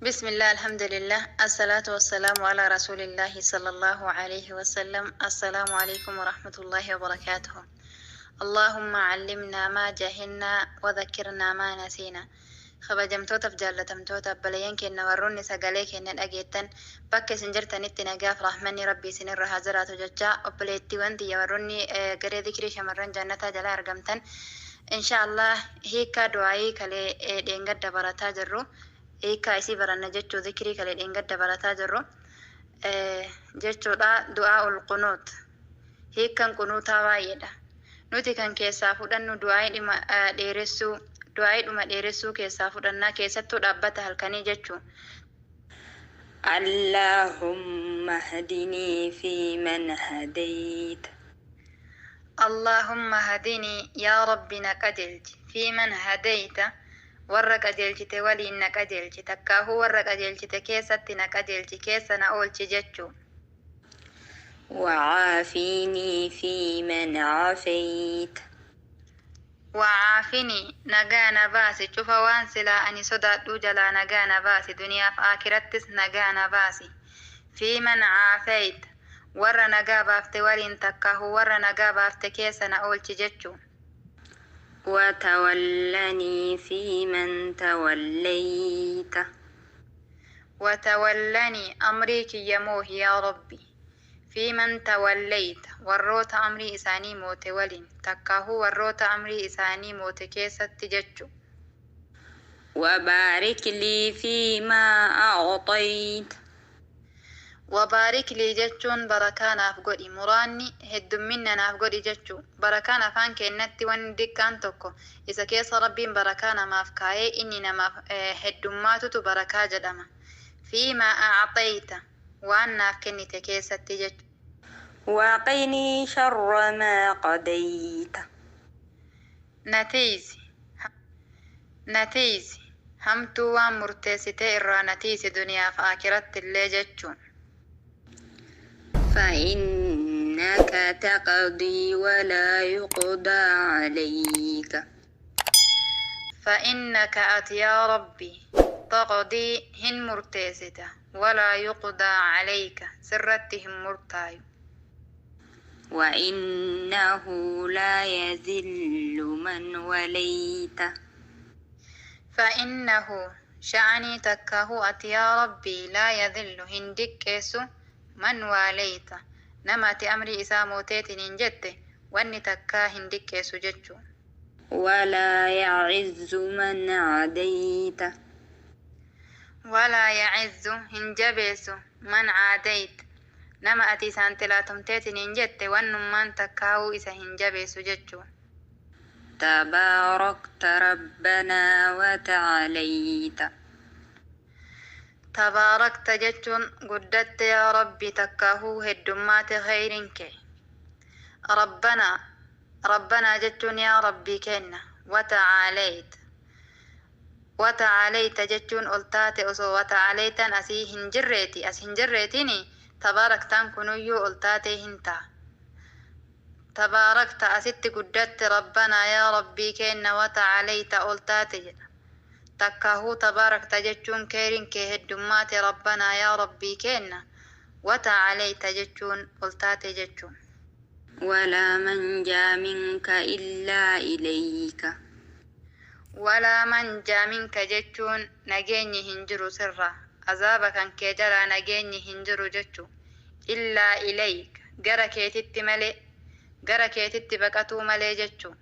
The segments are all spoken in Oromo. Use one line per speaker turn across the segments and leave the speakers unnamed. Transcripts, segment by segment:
Bismillah, alhamdulillah, assalatu wassalamu ala rasulillahi sallallahu alayhi wasallam. Assalaamu alaykum warahmatullahi wabarakaatuhu. Allahumma allimnaa maa jahilnaa wa dhakkirnaa maa nasiina. Kabajamtootaaf jaallatamtoota obboleeyyan keenya, warroonni sagalee keenya dhageettan, bakka isin jirtanitti nagaaf rahmanni Rabbii isinirra haa jiraatu jecha, obboleettiiwwan tiyya warroonni garee dhikrii shamarran jannataa jala argamtan, insha Allah hiikkaa du'aayii kalee dheengadda barataa jirru hiikkaa isii baranna jechuu, dhikrii kalee dheengadda barataa jirru jechuudha. Du'aa ul qunuut, hiikkan qunuutaa baay'eedha. Nuti kan keessaa fudhannu du'aayii dhima dheeressuu, du'aayii dhuma dheeressuu keessaa fudhannaa, keessattuu dhaabbata halkanii jechuu.
اللهم اهدني فيمن هديت.
Allahumma hadinii, yaa Rabbi na qajeelchi, fiiman hadayta, warra qajeelchite waliin na qajeelchi, takkaahuu warra qajeelchite keessatti na qajeelchi, keessa na oolchi jechuu.
وعافيني فيمن عافيت.
Wacaafinii, nagaa na baasi, cufa waan silaa ani sodaadhuu jalaa nagaa na baasi, duniyaaf aakirattis nagaa na baasi. Fiiman caafayta, warra nagaa baafte waliin, takkaahuu warra nagaa baafte keessa na oolchi jechuu.
وتولني فيمن توليت.
Watawallanii, amrii kiyya moohi yaa Rabbi, fiiman tawallayta, warroota amrii isaanii moote waliin, takkaahuu warroota amrii isaanii moote keessatti jechu.
وبارك لي فيما أعطيت.
Wabaarik lii jechuun barakaa naaf godhi, muraanni heddumminna naaf godhi jechuu. Barakaan afaan keennatti wanni diqqaan tokko isa keessa Rabbiin barakaa namaaf kaayee inni namaaf heddummaatutu barakaa jedhama. Fiimaa acxayta, waan naaf kennite keessatti jechu.
وقني شر ما قضيت.
Na tiisi, na tiisi, hamtuu waan murteessite irraa na tiisi, duniyaaf aakiratti illee jechuun.
فإنك تقضي ولا يقضى عليك.
فإنك ati yaa Rabbi, taqdii, hin murteessita, walaa yuqdaa calayka, sirratti hin murtaayu.
وإنه لا يذل من وليت.
فإنه sha'anii, takkaahuu ati yaa Rabbii, laa yadhillu, hin diqqeessu, man waalayta, nama ati amrii isaa mooteetiin hin jette wanni takkaa hin diqqeessu jechuu.
ولا يعز من عاديت.
Walaa yacizzu, hin jabeessu, man caadayt, nama ati isaan xilaatumteetiin hin jette wannummaan takkaahuu isa hin jabeessu jechuu.
تباركت ربنا وتعاليت.
Tabaarakta jechuun guddatte yaa Rabbi, takkaahuu heddummaate kheyrin kee. Rabbanaa, rabbanaa jechuun yaa Rabbii kenna. Watacaaleyta, watacaaleyta jechuun ol taate. Osoo watacaaleytan asii hin jirreeti, as hin jirreetini, tabaaraktaan kunuyyuu ol taatee hin ta'a. Tabaarakta, asitti guddatte, rabbanaa, yaa Rabbii kenna, watacaaleyta, ol taate jedha. Takkaahuu tabaarakta jechuun keerin kee heddummaate, rabbanaa, yaa Rabbii kenna, watacaaleyta jechuun ol taate jechuun.
ولا منجا منك إلا إليك.
Walaa manjaa minka jechuun nageenyi hin jiru sirra, azaaba kan kee jalaa nageenyi hin jiru jechu, illaa ilayk, gara keetitti malee, gara keetitti baqatuu malee jechu.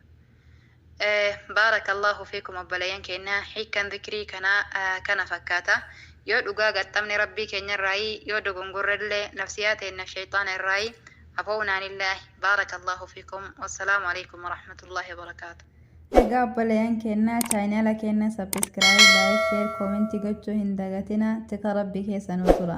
Baarakallahu fiikum obboleeyyan keenya, hiikkan dhikrii kanaa kana fakkaata. Yoo dhugaa gaxxamni Rabbii keenya irraayi, yoo dogongorrellee nafsiyaa teenna shayxaana irraayi, afownaan illaahi. Baarakallahu fiikum, wassalaamu alaikum warahmatullaahi wabarakaatu.
Egaa obboleeyyan keenya, chaanala keenya subscribe, like, share, comment gochuu hin dagatina. Tika Rabbii keessa nuu tura.